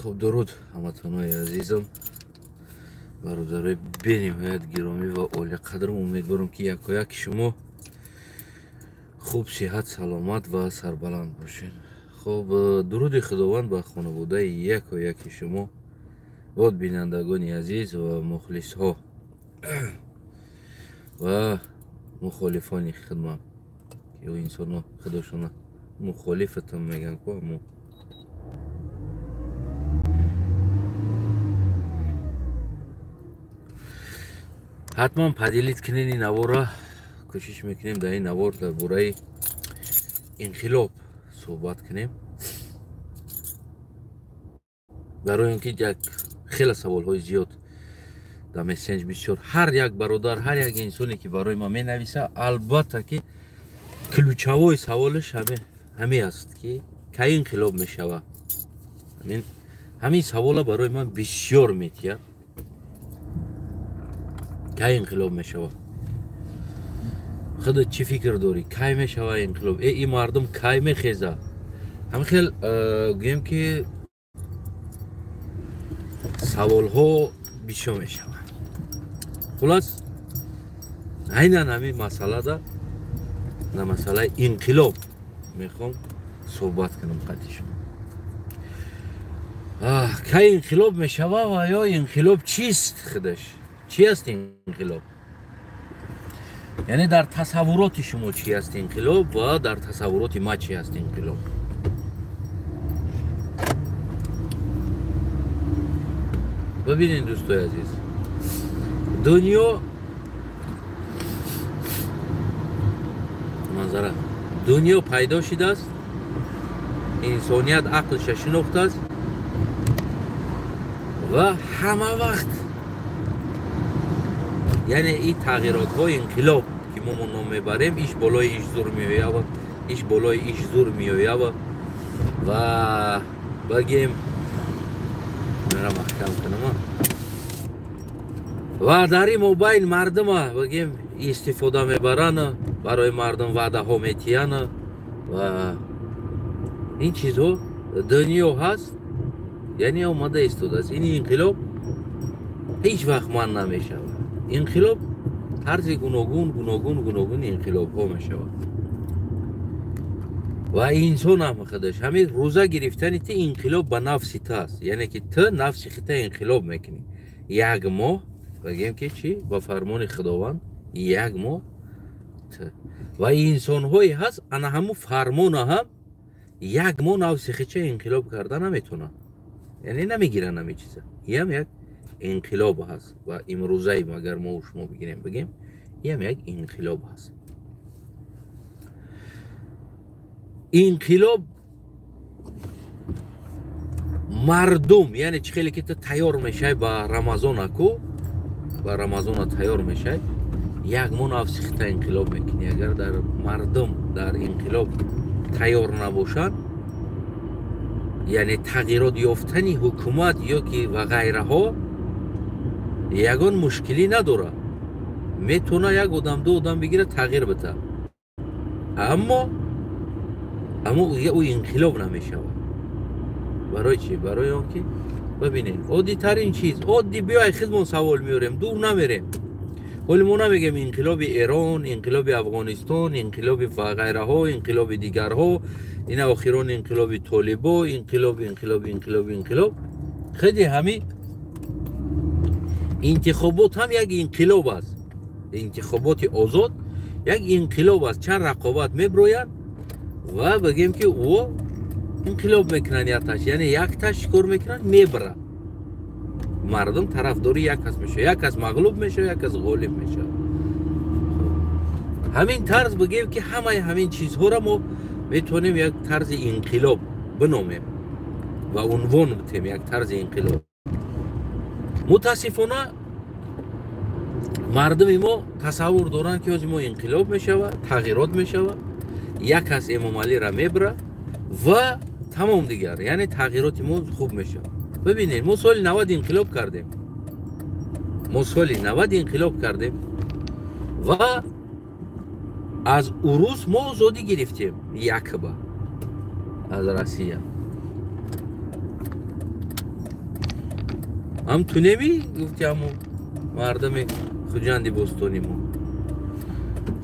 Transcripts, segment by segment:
Хуб, дуруд ҳамватанои азизам, бародарои бениҳоят гиромӣ ва олиқадрам. Умедворам, ки якояки шумо хуб, сиҳат, саломат ва сарбаланд бошед. Хуб, дуруди Худованд ба хонаводаи якояки шумо, бод бинандагони азиз ва мухлисҳо ва мухолифони хидмат, ки инсонҳо худошона мухолифатон мегӯянд ку, аммо ҳатман поделить кунед ин наворро. Кӯшиш мекунем дар ин навор дар бораи инқилоб суҳбат кунем, барои он ки як хеле саволҳои зиёд дар мессенҷ бисёр. Ҳар як бародар, ҳар як инсоне ки барои ман менависа, албатта ки ключавои саволаш ҳаме аст, ки кай инқилоб мешавад. Ҳамин савола барои ман бисёр метиҳад: кай инқилоб мешавад? Худат чӣ фикр дорӣ, кай мешавад инқилоб? Ин мардум кай мехеза? Ҳамин хел гӯем ки саволҳо бисёр мешаванд. Хулас, айнан ҳамин масъалада, дар масъалаи инқилоб мехоҳам суҳбат кунам қадди шумо. Кай инқилоб мешавад ва ё инқилоб чист, худаш чӣ аст инқилоб? Яъне дар тасаввуроти шумо чӣ аст инқилоб ва дар тасаввуроти ма чӣ аст инқилоб? Бибинед, дӯстои азиз, дунё манзара, дунё пайдо шудааст, инсоният ақлша шинохтааст ва ҳама вақт, яъне ин тағйиротҳои инқилоб ки мо ном мебарем, иш болои иш зур меоява, иш болои иш зур меоява ва багем мера маҳкам кунама ва дар ин мобайн мардума багем истифода мебаранд, барои мардум ваъдаҳо метиҳанд ва ин чизҳо дунё ҳаст, яъне омада истодааст. Ин инқилоб ҳеҷ вақт ман намешавад. Инқилоб тарзи гуногун гуногун гуногун инқилобҳо мешавад ва инсон ҳам худаш ҳамин рӯза гирифтани ти инқилоб ба нафси ту аст, яъне ки ту нафси хита инқилоб мекунӣ. Як моҳ бигем ки чӣ, ба фармони Худованд як моҳ ва инсонҳое ҳаст, ана ҳамун фармона ҳам як моҳ нафси хича инқилоб карда наметавонанд, яъне намегиранд ҳамин чиза. Иам як инқилоб ҳаст ва имрӯзаи агар мо шумо бигирем, бигем, иам як инқилоб ҳаст. Инқилоб мардум, яъне чӣ хеле ки ту тайёр мешавӣ ба рамазона, ку ба рамазона тайёр мешавӣ, як моҳ нафси хита инқилоб мекунӣ. Агар дар мардум дар инқилоб тайёр набошанд, яъне тағйирот ёфтани ҳукумат ё ки ва ғайраҳо ягон мушкилӣ надорад, метавона як одам, ду одам бигира, тағйир бита, аммо ӯ инқилоб намешавад. Барои чӣ? Барои он ки бибинед, оддитарин чиз, оддӣ, биёй хидмон савол меорем, дур намерем. Ҳоли мо намегем инқилоби Эрон, инқилоби Афғонистон, инқилоби ғайраҳо, инқилоби дигарҳо, ина охирон инқилоби толибо, инқилоб, инқилоб, инқилоб, инқилоб. Худи ҳамин интихобот ҳам як инқилоб аст. Интихоботи озод як инқилоб аст. Чанд рақобат меброянд ва бигем ки ӯ инқилоб мекунанд якташ, яъне якташ чӣ кор мекунанд? Мебарад. Мардум тарафдори як кас мешавад, як кас мағлуб мешавад, як кас ғолиб мешавад. Ҳамин тарз бигем ки ҳамаи ҳамин чизҳоро мо метавонем як тарзи инқилоб биномем ва унвон битем як тарзи инқилоб. Мутаассифона мардуми мо тасаввур доранд, ки ҳозир мо инқилоб мешавад, тағйирот мешавад, як кас Эмомалиро мебарад ва тамом дигар, яъне тағйироти мо хуб мешавад. Бибинед, мо соли 90 инқилоб кардем, мо соли 90 инқилоб кардем ва аз урус мо озодӣ гирифтем якба аз Россия. Ҳам ту неми гуфти ҳамун мардами Хуҷанди бостони мо.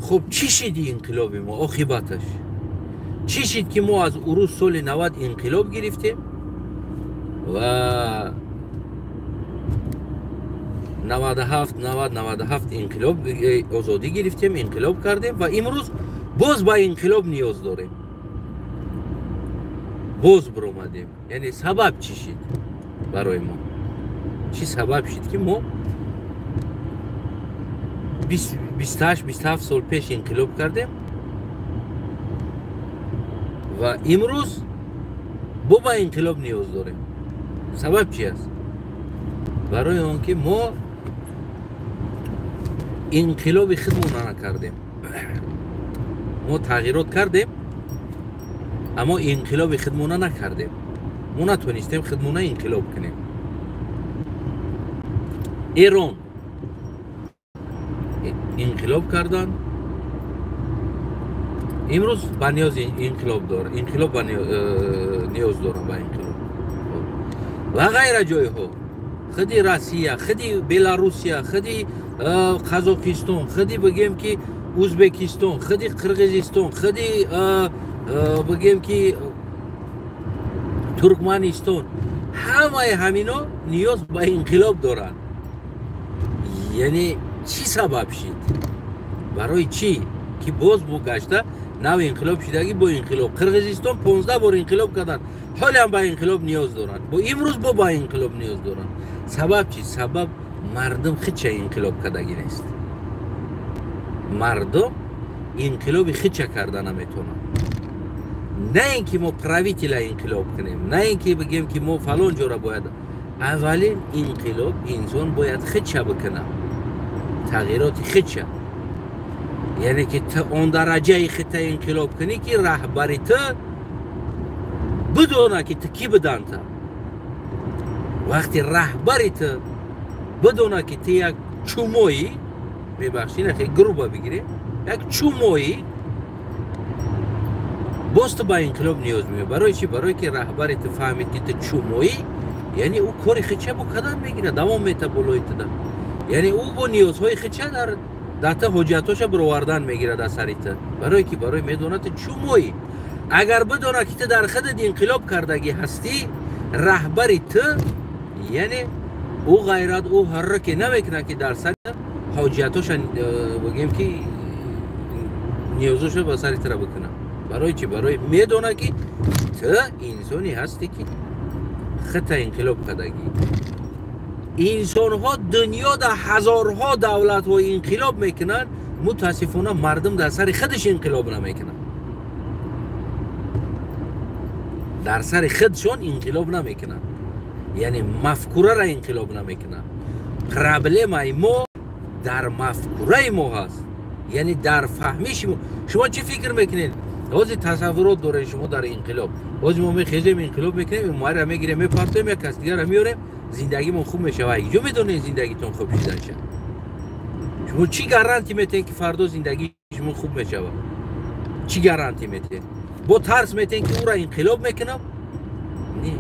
Хуб, чӣ шиди инқилоби мо оқибаташ? Чӣ шид ки мо аз урус соли 90 инқилоб гирифтем ва 97 90 97 инқилоб озодӣ гирифтем, инқилоб кардем ва имрӯз боз ба инқилоб ниёз дорем. Боз биромадем. Яъне сабаб чӣ шид барои мо? Чӣ сабаб шид ки мо 28 27 сол пеш инқилоб кардем ва имрӯз бо ба инқилоб ниёз дорем? Сабаб чи аст? Барои он ки мо инқилоби худмона накардем. Мо тағйирот кардем, аммо инқилоби худмона накардем. Мо натонистем худмона инқилоб кунем. Эрон инқилоб кардан, имрӯз ба ниёз инқилоб дор, инқилоб ба ниёз дорам ба инқилоб ва ғайра ҷойҳо. Худи Россия, худи Беларусия, худи Қазоқистон, худи бигем ки Узбекистон, худи Қирғизистон, худи бигем ки Туркманистон, ҳамаи ҳамино ниёз ба инқилоб доранд. Яъне чӣ сабаб шид? Барои чӣ ки боз бу гашта нав инқилоб шидаги бо инқилоб? Қирғизистон 15 бор инқилоб карданд, ҳолиам ба инқилоб ниёз доранд. Бо имрӯз бо ба инқилоб ниёз доранд. Сабаб чӣ? Сабаб мардум хича инқилоб кардагӣ нест. Мардум инқилоби хича карда наметавонанд. На ин ки мо правителя инқилоб кунем, на ин ки бигем ки мо фалон ҷора бояд. Аввалин инқилоб инсон бояд хича бикунад, тағйироти хича. Яъне ки ту он дараҷаи хита инқилоб кунӣ ки раҳбари ту бидона ки ту кӣ буданта. Вақти раҳбари ту бидона ки ту як чумоӣ, мебахшӣ, на хеле грубо бигирем, як чумоӣ, боз ту ба инқилоб ниёз меёбӣ. Барои чӣ? Барое ки раҳбари ту фаҳмид ки ту чумоӣ, яъне ӯ кори хича бо кадан мегирад, давом мета болои туда. Яъне ӯ бо ниёзҳои хича дар дата ҳоҷатоша бировардан мегирад аз сари ту. Барое ки барои медонад ту чумоӣ. Агар бидонад ки ту дар худат инқилоб кардагӣ ҳастӣ, раҳбари ту яъне ӯ ғайрат, ӯ ҳарраке намекунад ки дар сари ҳоҷатоша бигем ки ниёзоша ба сари тура бикунад. Барои чӣ? Барои медонад ки ту инсоне ҳастӣ ки хита инқилоб кардагӣ. Инсонҳо дунё дар ҳазорҳо давлатҳо инқилоб мекунанд, мутаассифона мардум дар сари худаш инқилоб намекунанд. Дар сари худшон инқилоб намекунанд. Яъне мафкураро инқилоб намекунанд. Проблемаи мо дар мафкураи мо ҳаст, яъне дар фаҳмиши мо. Шумо чӣ фикр мекунед? Ҳозир тасаввурот доред шумо дар инқилоб. Ҳозир мо мехезем, инқилоб мекунем, моро мегирем, мепартоем, як кас дигарро меорем, зиндагимон хуб мешавад. Ҷо медонед зиндагитон хуб шидан ша? Шумо чӣ гарантӣ метиҳед ки фардо зиндагии шумо хуб мешавад? Чӣ гарантӣ метиҳед? Бо тарс метиҳед ки ӯро инқилоб мекунам? Не.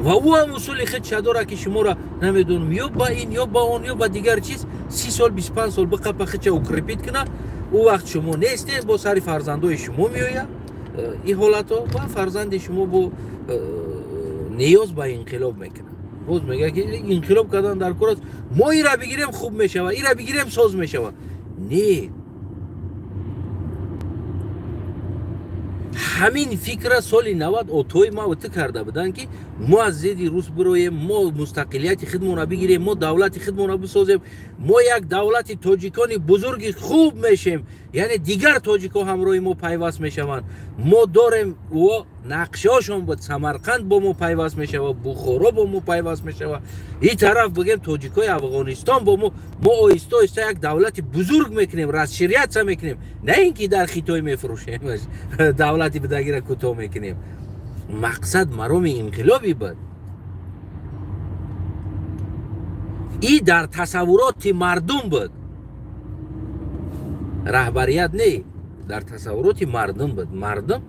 Ва ӯ ҳам усули худша дорад ки шуморо намедонам ё ба ин, ё ба он, ё ба дигар чиз 30 сол 25 сол биқапа худша укрепит кунад. Ӯ вақт шумо нестед, бо сари фарзандои шумо меояд ин ҳолатҳо ва фарзанди шумо бо ниёз ба инқилоб мекунад. Боз мегӯяд ки инқилоб кардан дар кор аст, мо ира бигирем хуб мешавад, ира бигирем соз мешавад. Не, ҳамин фикра соли 90 отои ма ту карда буданд ки мо аз зидди рус бироем, мо мустақилияти худмонро бигирем, мо давлати худмонро бисозем, мо як давлати тоҷикони бузурги хуб мешем, яъне дигар тоҷикҳо ҳамроҳи мо пайваст мешаванд. Мо дорем, ӯ нақшаҳошон буд, Самарқанд бо мо пайваст мешавад, Бухоро бо мо пайваст мешавад, ин тараф бигем тоҷикҳои Афғонистон бо мо. Мо оҳиста оҳиста як давлати бузург мекунем, расширяться мекунем, на ин ки дар Хитой мефурӯшем, давлати будагиро кӯтоҳ мекунем. Мақсад мароми инқилоби буд. И дар тасаввуроти мардум буд, раҳбарият не, дар тасаввуроти мардум буд. Мардум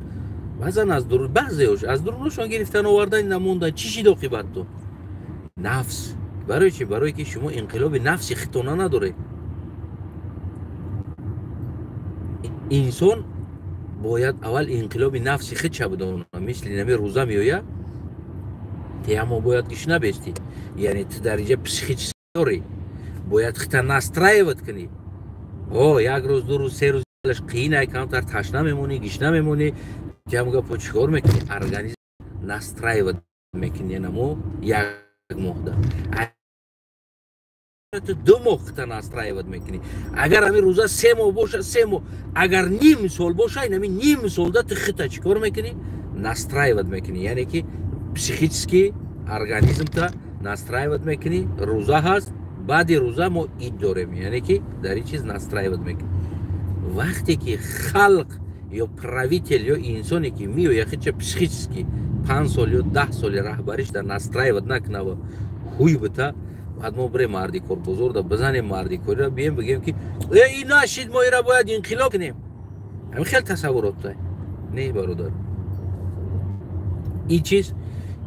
баъзан аз дур, баъзеош аз дурунашон гирифтан овардан намондан. Чӣ шид оқибат ту? нафс. Барои чи? Барое ки шумо инқилоби нафси хитона надоред. Инсон бояд аввал инқилоби нафси худша бидонад. Мисли нами рӯза меояд, тиямо бояд гишна бести, яъне ту дариҷа психически дорӣ, бояд хита настраивать кунӣ. О, як рӯз, ду рӯз, се рӯз қиинай, камтар ташна мемонӣ, гишна мемонӣ, тиямга по чикор мекунӣ? Организм настраивать мекунӣ. Намо як моҳда ту 2 моҳ хита настраивать мекунӣ. Агар ҳамин рӯза 3 моҳ боша, 3 моҳ, агар ним сол боша, инами ним солда ту хита чикор мекунӣ? Настраивать мекунӣ, яъне ки психически организмта настраивать мекунӣ. Рӯза ҳаст, баъди рӯза мо ид дорем, яъне ки дар ин чиз настраивать мекунӣ. Вақте ки халқ ё правитель ё инсоне ки меояд хича психически 5 сол ё 10 соли раҳбариш дар настраивать накунава, ҳуй бита, баъд мо бирем мардикорбозорда бизанем мардикориро, бием бигем ки э ин нашид, мо ира бояд инқилоб кунем. Ҳамин хел тасаввурот не, бародар, ин чиз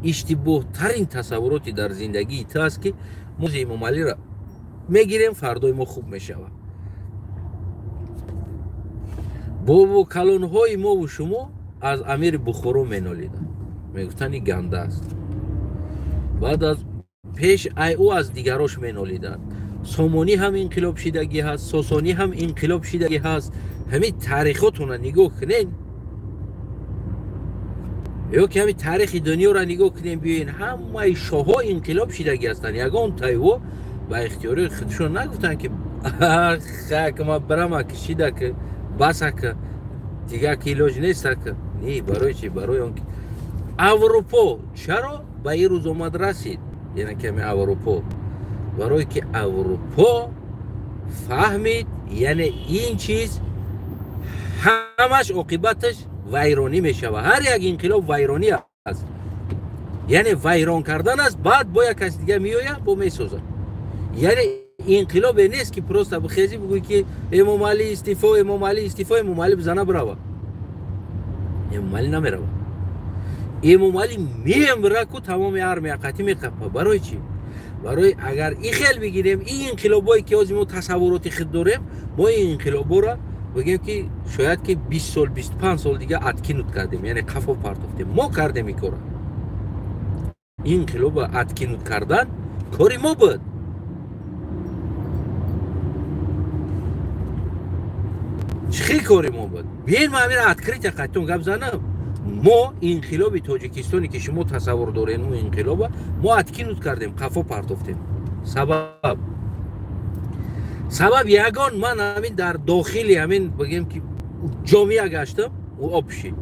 иштибоҳтарин тасаввуроти дар зиндагии ту аст, ки мо Эмомалиро мегирем, фардои мо хуб мешавад. Бобо калонҳои мову шумо аз амири Бухоро менолиданд, мегуфтанд ин ганда аст. Баъд аз пеш ай ӯ аз дигарош менолиданд. Сомонӣ ҳам инқилоб шидагӣ ҳаст, сосонӣ ҳам инқилоб шидагӣ ҳаст. Ҳамин таърихотонро нигоҳ кунед, ё ки ҳамин таърихи дунёро нигоҳ кунем, биёен ҳамаи шоҳҳо инқилоб шидагӣ ҳастанд. Ягон тайво ба ихтиёри худшон нагуфтанд ки ма бирама кишида ки баса ки дигар ки илоҷ неста ки. Не, барои чи? Барои он ки Аврупо чаро ба ин рӯз омад расид? Яъне ки ҳамин Аврупо, барое ки Аврупо фаҳмид, яъне ин чиз ҳамаш оқибаташ вайронӣ мешавад. Ҳар як инқилоб вайронӣ аст, яъне вайрон кардан аст, баъд бо як каси дига меояд, бо месозад. Яъне инқилобе нест ки просто бихезӣ бигӯӣ ки Эмомалӣ истифо, Эмомалӣ истифо, Эмомалӣ бизана бирава. Эмомалӣ намерава. Эмомалӣ мемира ку тамоми армия қатӣ меқапа. Барои чӣ? Барои агар ин хел бигирем, ин инқилобое ки ҳозир мо тасаввуроти худ дорем, мо ин инқилоборо бигем ки шояд ки 20 сол, 25 сол дига откинут кардем, яъне қафо партофтем. Мо кардем ин корро. Инқилобро откинут кардан кори мо буд. Чӣ кори мо буд? Биёед ма ҳаминро открыто қаттон гап занам. Мо инқилоби Тоҷикистоне ки шумо тасаввур доред, ӯ инқилоба мо откинут кардем, қафо партофтем. Сабаб ягон ман ҳамин дар дохили ҳамин бигем ки ҷомеа гаштам, ӯ обши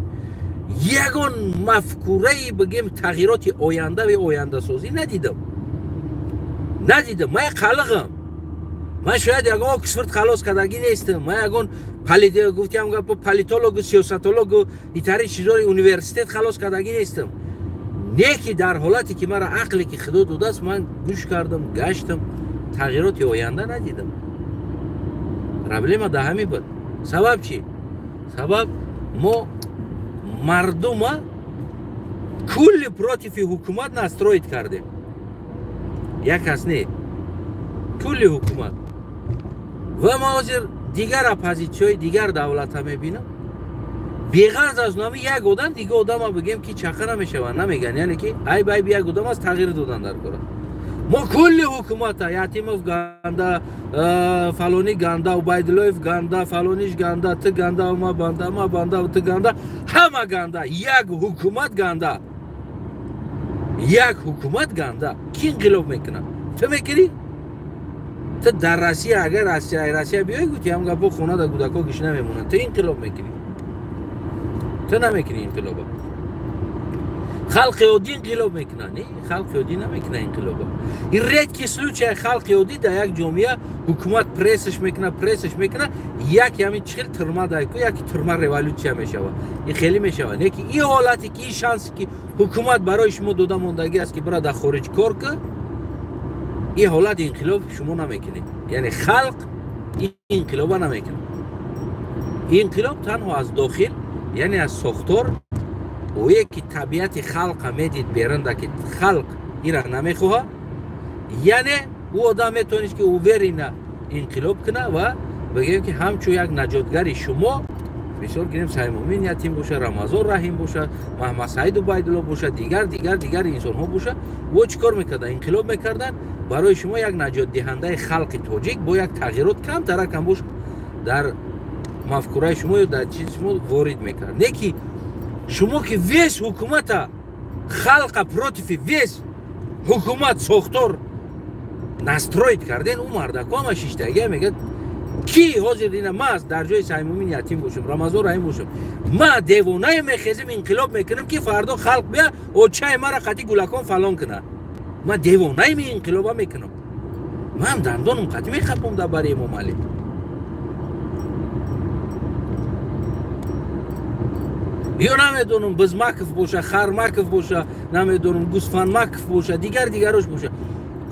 ягон мафкураи бигем тағйироти оянда ва ояндасозӣ надидам. Надидам. Ман қалиғам. Ман шояд ягон Оксфорд халос кардагӣ нестам. Ман ягон гуфтиам гапо политологу, сиёсатологу итари чизори университет халос кардагӣ нестам. Не ки дар ҳолате ки мара ақле ки Худо додааст, ман гӯш кардам, гаштам, тағйироти оянда надидам. Проблема дар ҳамин буд. Сабаб чӣ? Сабаб мо мардума кулли против ҳукумат настроить кардем. Як кас не, кулли ҳукумат. Ва ма ҳозир дигар оппозитсияи дигар давлата мебинам, беғарз аз номи як одам дига одама бигем ки чақа намешаванд, намеган, яъне ки айб айб як одам аст, тағйир додан дар кора. Мо кулли ҳукумата, Ятимов ганда, фалонӣ ганда, Убайдуллоев ганда, фалониш ганда, ту ганда, ма банда, ма банда, ту ганда, ҳама ганда, як ҳукумат ганда, як ҳукумат ганда. Ки инқилоб мекунад? Ту мекунӣ? Ту дар Россия, агар Россия биёй, гуфти ҳам гапо хона дар кӯдакҳо гишна мемонанд, ту инқилоб мекунӣ? Ту намекунӣ инқилоба. Халқи оддӣ инқилоб мекунад? Не, халқи оддӣ намекунад инқилоба. Ин редкий случай халқи оддӣ дар як ҷомеа ҳукумат прессаш мекунад, прессаш мекунад, яке ҳамин чихел тюрьма дайку, яке тюрьма революция мешавад. Ин хеле мешавад. Не ки ин ҳолате ки ин шансе ки ҳукумат барои шумо дода мондагӣ аст ки бира дар хориҷ кор кун, ин ҳолат инқилоб шумо намекунед. Яъне халқ ин инқилоба намекунад. Инқилоб танҳо аз дохил, яъне аз сохтор, ое ки табиати халқа медид берунда ки халқ ира намехоҳад, Яъне ӯ одам метавонист ки уверенно инқилоб куна ва бигӯем ки ҳамчун як наҷотгари шумо, мисол гирем, Саймумин Ятим боша, Рамазон Раҳим боша, Маҳмадсаид Убайдулло боша, дигар дигар дигар инсонҳо боша, во чӣ кор мекарданд? Инқилоб мекарданд барои шумо як наҷотдиҳандаи халқи тоҷик бо як тағйирот камтаракам бош дар мафкураи шумо ё дар чизи шумо ворид мекард. Не ки шумо ки весь ҳукумата халқа против весь ҳукумат сохтор настроить карден, ӯ мардако ҳама шиштагия мегӯяд ки ҳозир ина ма дар ҷои Саймумин Ятим бошам, Рамазон Раҳим бошам, ма девонае мехезим, инқилоб мекунам ки фардо халқ бия очаи мара қати гулакон фалон кунад. Ма девонаи ми инқилоба мекунам, ман дандонам қати мехапам дар бари Эмомалӣ. Ё намедонам Бизмаков боша, Хармаков боша, намедонам Гусфанмаков боша, дигар дигарош боша,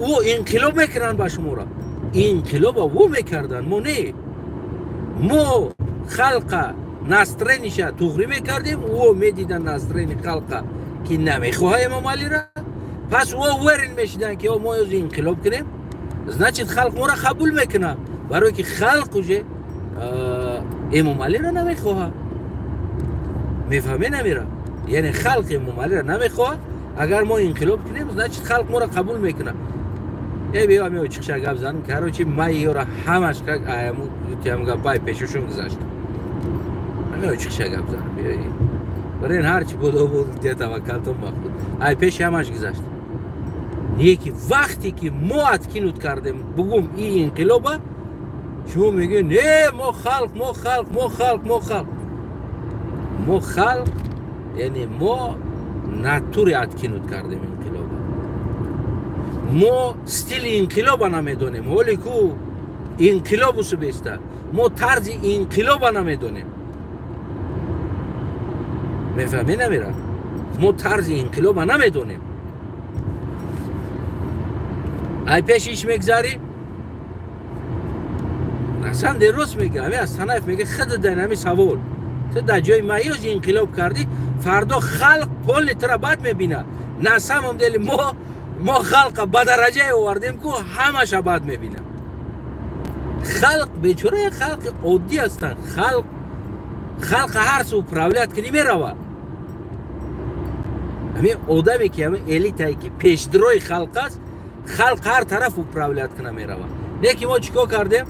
ӯ инқилоб мекунанд ба шуморо. Инқилоба ӯ мекарданд, мо не. Мо халқа настроение ша туғрӣ мекардем, ӯ медиданд настроение халқа ки намехоҳа Эмомалиро, пас ӯ уверен мешиданд ки мо ӯзи инқилоб кунем, значит халқ моро қабул мекунад, барое ки халқ уже Эмомалиро намехоҳад. Мефаҳме намера? Яъне халқ Эмомалиро намехоҳад, агар мо инқилоб кунем, значит халқ моро қабул мекунад. Э биё ами чиқша гап занам, короче май ёра ҳамаш как аяму ютиам гап бай пешушон гузашт. Ами чиқша гап занам, биё. Барин ҳарчи буд буд, где таваккалтон ба худ. Ай пеши ҳамаш гузашт. Не ки вақте ки мо откинуть кардем, бугум и инқилоба, шумо мегӯед не, мо халқ, мо халқ, мо халқ, мо халқ. Мо халқ, яъне мо натуре откинуть кардем инқилоба. Мо стили инқилоба намедонем, ҳоле ку инқилобу субеста. Мо тарзи инқилоба намедонем. Мефаҳме намера? Мо тарзи инқилоба намедонем. Ай пеш иш мегзарӣ? Асан дерос мега, ами аз Санаев мега худа дар ҳами савол. Ту дар ҷои маёз инқилоб кардӣ, фардо халқ поли тура бад мебинад. На самом деле мо халқа ба дараҷае овардем ку ҳамаша бад мебинад. Халқ бечора халқи оддӣ ҳастанд. Халқ ҳар су управлять кунӣ меравад. Ҳамин одаме ки ҳамин элитае ки пешдрои халқ аст, халқ ҳар тараф управлять куна меравад. Не ки мо чӣ кор кардем?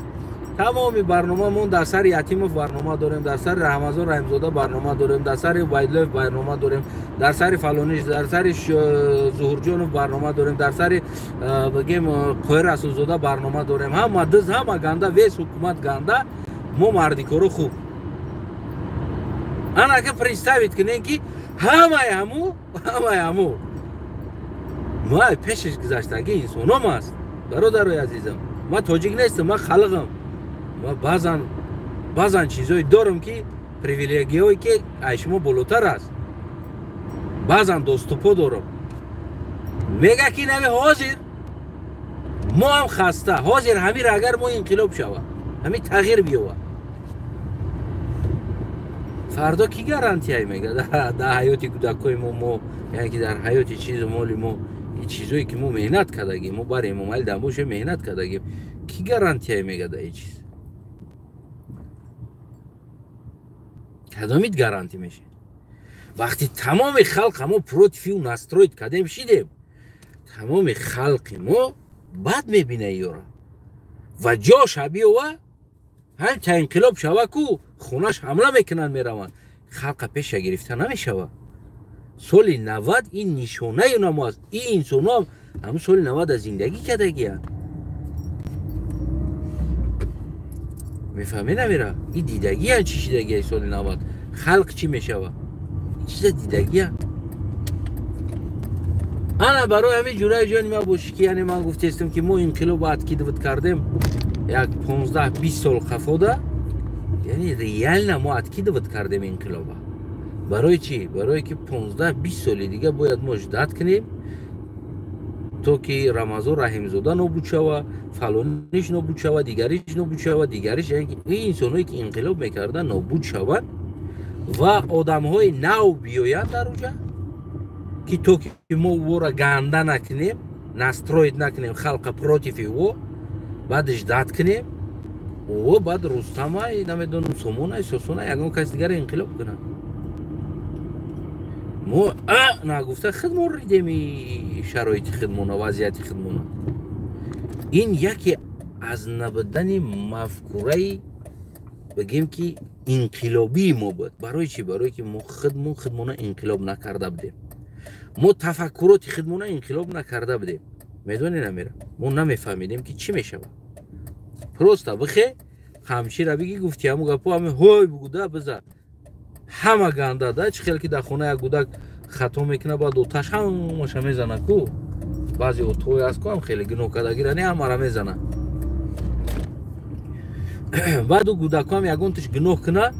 Тамоми барномамон дар сари Ятимов барнома дорем, дар сари Рамазон Раҳимзода барнома дорем, дар сари Убайдуллоев барнома дорем, дар сари фалониш, дар сари Зуҳурҷонов барнома дорем, дар сари бигем Қоҳир Расулзода барнома дорем. Ҳама дыз, ҳама ганда, весь ҳукумат ганда, мо мардикоро хуб. Ана ки представить кунем ки ҳамаи ҳаму, ҳамаи ҳаму ма пешаш гузаштагӣ инсоном аст. Бародарои азизам, ман тоҷик нестам, ман халқам. Ма баъзан чизҳое дорам ки привилегияҳое ки ай шумо болотар аст. Баъзан доступҳо дорам. Мега ки нами ҳозир мо ҳам хаста, ҳозир ҳамира агар мо инқилоб шава, ҳамин тағйир биёва, фардо ки гарантияй мега дар ҳаёти кӯдакҳои мо, яъне ки дар ҳаёти чизу моли мо, чизое ки мо меҳнат кардагим, мо бар Эмомалӣ дар боше меҳнат кардагим, ки гарантияй мега дар ин чиз? Кадомит гарантӣ мешавад? Вақти тамоми халқа мо против ӯ настроить кардем шидем, тамоми халқи мо бад мебина ёра ва ҷоша биёва, ҳам та инқилоб шава ку хонаш ҳамла мекунанд, мераванд. Халқа пеша гирифта намешава. Соли 90 ин нишонаи намо аст. Ин инсонҳо ҳам соли 90 зиндагӣ кардагиянд. Мефаҳме намера? Ин дидагиянд чӣ шидагия соли 90. Халқ чӣ мешава? Ин чиза дидагия. Ана барои ҳамин ҷураи ҷони ман бошӣ ки яъне ман гуфтестам ки мо инқилобо откидывать кардем як 15-20 сол қафода, яъне реально мо откидывать кардем инқилоба. Барои чӣ? Барое ки 15-20 соли дига бояд мо ждать кунем то ки Рамазон Раҳимзода нобуд шава, фалониш нобуд шава, дигариш нобуд шава, дигариш, яъне ки ин инсонҳое ки инқилоб мекарданд нобуд шаванд ва одамҳои нав биёянд дар уҷа ки то ки мо ӯро ганда накунем, Настроить накунем халқа против его, баъд ждать кунем, о баъд Рустамай, намедонам, Сомонай, Сосонай, ягон кас дигар инқилоб кунад. Мо нагуфта худмон ридем шароити худмона, вазъияти худмона. Ин яке аз набудани мафкураи бигем ки инқилобии мо буд. Барои чӣ? Барое ки мо худмон худмона инқилоб накарда будем. Мо тафаккуроти худмона инқилоб накарда будем. Медонӣ намера? Мо намефаҳмидем ки чӣ мешавад. Просто бихе ҳамшира биги гуфти ҳаму гапо ҳаме ҳой бугуда биза. Ҳама ганда да чӣ хел ки дар хона як гудак хато мекуна, баъд оташ ҳамаша мезана ку. Баъзе отҳое аст ку ҳам хеле гуноҳ кардагира не ҳамара мезана. Баъд ӯ гудакҳоам ягонташ гуноҳ куна,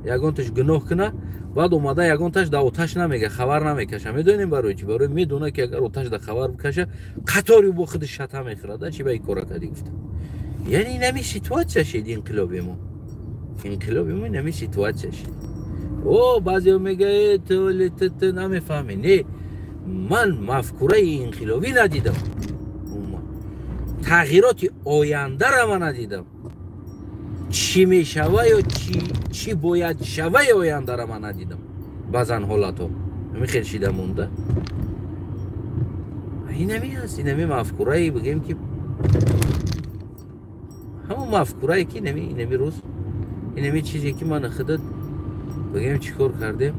ягонташ гуноҳ куна, баъд омада ягонташ да оташ намега, хабар намекаша. Медонем барои чӣ? Барои медона ки агар оташ да хабар бикаша, қатори бо худаш шата мехӯрад, да чӣ ба ин кора кардӣ гуфта. Яъне инами ситуатсия шид инқилоби мо. Инқилоби мо инами ситуатсия шид. О, баъзеҳо мега, ту намефаҳмӣ. Не, ман мафкураи инқилобӣ надидам. Тағйироти ояндара ман надидам. Чӣ мешава ё чӣ бояд шаваи ояндара ман надидам. Баъзан ҳолатҳо ҳамин хел шида монда. Инами аст, инами мафкураи бигем ки ҳамон мафкурае ки инами рӯз, инами чизе ки ман худат бигем чӣ кор кардем,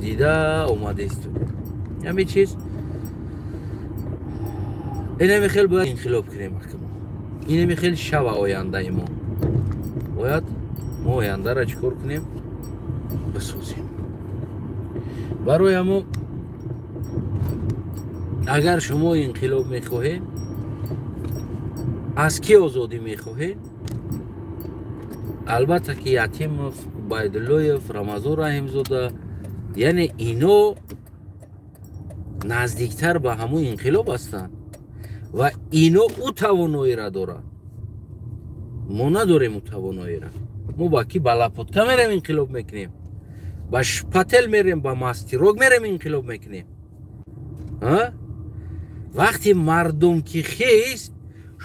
дида омадесту. Ҳамин чиз инами хел бояд инқилоб кунем ҳакимо. Инами хел шава ояндаи мо. Бояд мо ояндара чӣ кор кунем? Бисозем. Барои ҳамо агар шумо инқилоб мехоҳед, аз ки озодӣ мехоҳед? Албатта ки Ятимов, Убайдуллоев, Рамазон Раҳимзода, яъне ино наздиктар ба ҳамун инқилоб ҳастанд ва ино ӯ тавоноиро доранд. Мо надорем ӯ тавоноиро. Мо ба ки ба лапотка мерем инқилоб мекунем, ба шпател мерем, ба мастерок мерем инқилоб мекунем. Вақти мардум ки хест,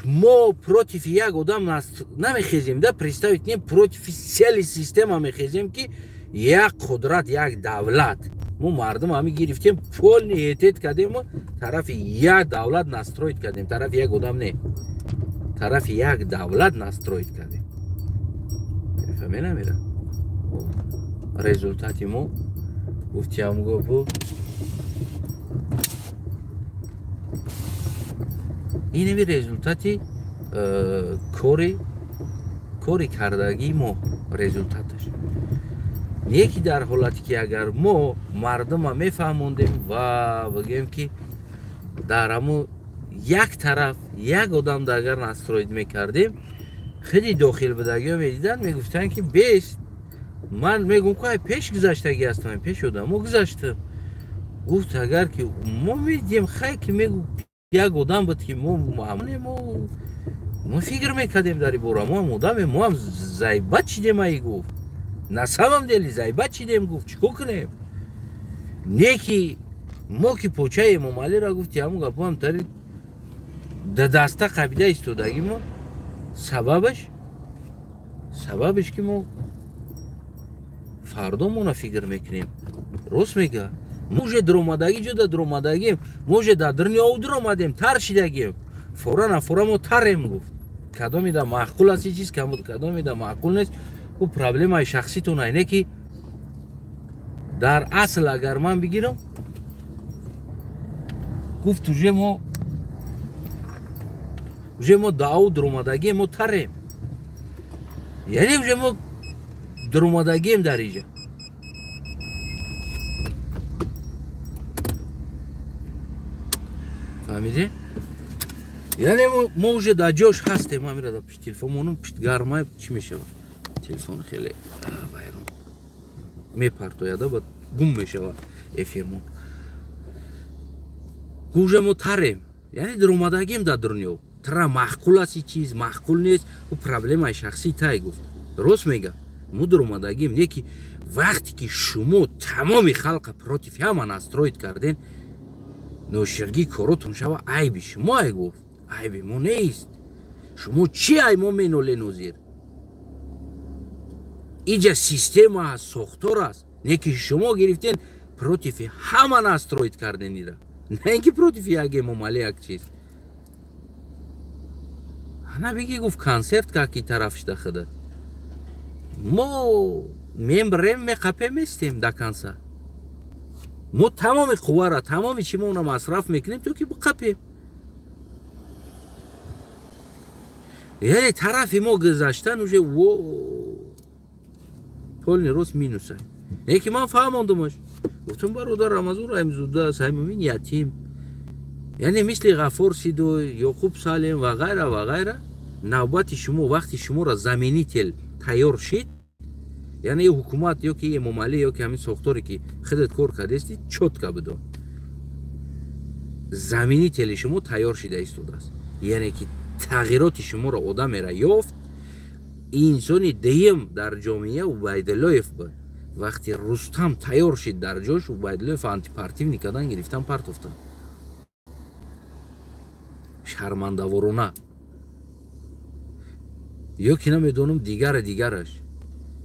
мо против як одам намехезем, да представить кунем, против цели система мехезем ки як қудрат, як давлат. Мо мардум ҳами гирифтем, полный этет кардем, тарафи як давлат настроить кардем, тарафи як одам не, тарафи як давлат настроить кардем. Фаҳме намера? Результати мо гуфтиам гопу инами результати кори кардагии мо результаташ. Не ки дар ҳолате ки агар мо мардума мефаҳмондем ва бигӯем ки дар ҳамун як тараф як одам да агар настроид мекардем, хеле дохил будагиҳо медиданд, мегуфтанд ки бест. Ман мегӯм ку ай пеш гузаштагӣ ҳастам, пеш одамо гузаштам. Гуфт агар ки мо медидем, хай ки мегӯ як одам буд ки мо фикр мекардем дар ин бора, мо ҳам одамем, мо ҳам зайбат шидем, ай гуфт. На самом деле зайбат шидем, гуфт, чӣ кор кунем? Не ки мо ки почаи Эмомалиро гуфти ҳамун гапоам тари да даста қабида истодагӣ мо сабабаш ки мо фардо мона фикр мекунем. Рост мега? Мо уже дуромадагӣ ҷуда дуромадагием, мо уже дар дурни ов дуромадем, тар шидагием. Фора на фора мо тарем, гуфт. Кадоме да маъқул аст чиз, кадоме да маъқул нест, ӯ проблемаи шахситон айне ки дар асл агар ман бигирам, гуфт уже мо даав дуромадагием, мо тарем. Яъне уже мо дуромадагием дар иҷа. Фаҳмидӣ? Яъне мо уже дар ҷош ҳастем. Ман мера дар пишти телефон монам, пишт гармай чӣ мешавад? Телефон хеле вайрон мепартояда, баъд гум мешавад эфирмон. Уже мо тарем, яъне дуромадагием дар дунё. Тара маъқул аст чиз, маъқул нест, ӯ проблемаи шахсӣ тай, гуфт. Рост мега, мо дуромадагием. Не ки вақте ки шумо тамоми халқа против ҳама настроить карден, Ноширгӣ коротон шава, айби шумо, ай гуфт, айби мо нест. Шумо чӣ ай мо менолен озир? Иҷа система аст, сохтор аст. Не ки шумо гирифтен против ҳама настроить карден ира. На ин ки против як Эмомалӣ як чиз. Ана бигӣ гуфт консерт каки тараф шида худат. Мо мембрем меқапем местем до конца. Мо тамоми қуввара, тамоми чимона масраф мекунем то ки биқапем. Яъне тарафи мо гузаштан уже полный рост минуса. Не ки ман фаҳмондумаш. Гуфтам бародар Рамазон Раҳимзода Саймумин ятим. Яъне мисли Ғафур Сидой, Ёқуб Салим ва ғайра ва ғайра, навбати шумо вақти шуморо заменитель тайёр шид, яъне ҳукумат ё ки Эмомалӣ ё ки ҳамин сохторе ки худат кор кардасти, чётко бидон. Заменители шумо тайёр шида истодааст. Яъне ки тағйироти шуморо одамеро ёфт, инсони дуюм дар ҷомеа Убайдуллоев буд. Вақти Рустам тайёр шид дар ҷош, Убайдуллоев антипартивни кардан гирифтан партофтан. Шармандаворона. Ё ки намедонам дигаре дигараш.